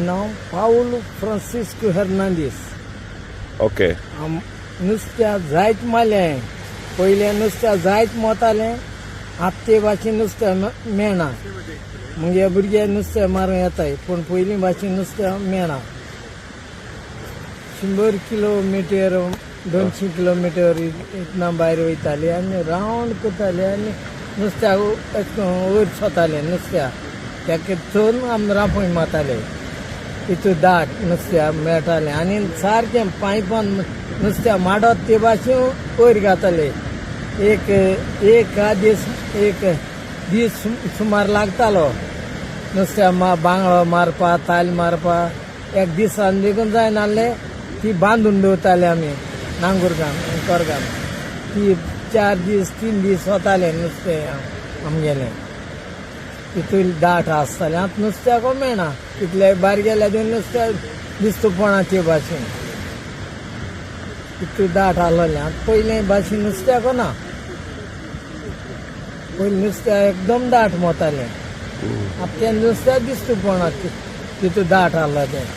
नांव पावल Francisco हर्नांदीस. Okay. नुस्त्या जायत मारलें. पयलें नुस्त्या जायत मोतालें, आतां ते भाशेन नुस्तें मेळना. मुगे भुरगे नुस्तें मारूंक येताय, पूण पयलीं भाशेन नुस्तें मेळना. 100 किलोमिटर 200 किलोमिटर इतना भायर वयताले आनी रावंड करताले आनी नुस्त्याक अशें करून वयर सोताले. नुस्त्या तेका चोरून आमी रांपय मारताले. तितू दाट नुस्त्या मेळटालें आनी सारकें पांयपान नुस्त्या माडत ते भाशेन वयर घाताले. एक एक दीस एक दीस सुमार लागतालो नुस्त्या बांगडो मारपा, ताल मारपा. एक दिसान देखून जायनासलें. ती बांदून दवरताले आमी नांगुरगान कोरगान. ती 4 दीस 3 दीस वताले नुस्तें आमगेलें. तितून दाट आसतालें. आतां नुस्त्याको मेळना. तितले भायर गेल्यार ते नुस्त्या दिसता पोणा ते भाशेन तितू दाट आसलें. आतां पयलें भाशेन नुस्त्याको ना. पयलीं नुस्त्या एकदम दाट मोतालें. आतां तें नुस्त्या दिसता पोणा तितू दाट आसलो तें.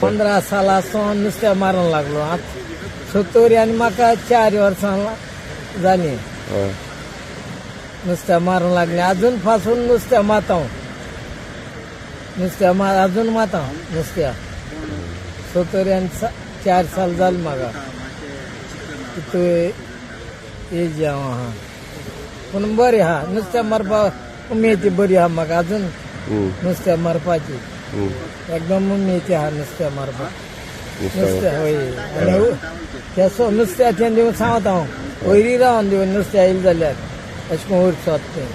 15 सालां सावन नुस्त्या मारूंक लागलो. आतां 70 आनी म्हाका 4 वर्सां जालीं नुस्त्या मारूंक लागलें. अजून पासून नुस्त्या मारता हांव. नुस्त्या अजून मारता नुस्त्या. 70 आनी 4 साल जालें म्हाका. तितू एज हांव आहा, पूण बरें आहा. नुस्त्या मारपाक उमेद बरी आहा म्हाका अजून. नुस्त्या मारपाची एकदम उमेद आहा नुस्त्या मारपाक. नुस्त्या हय आनी केसो नुस्त्याचें दिवन सांगता हांव, वयरी रावन दिवन नुस्तें आयलें जाल्यार अशें करून वयर सोद तें.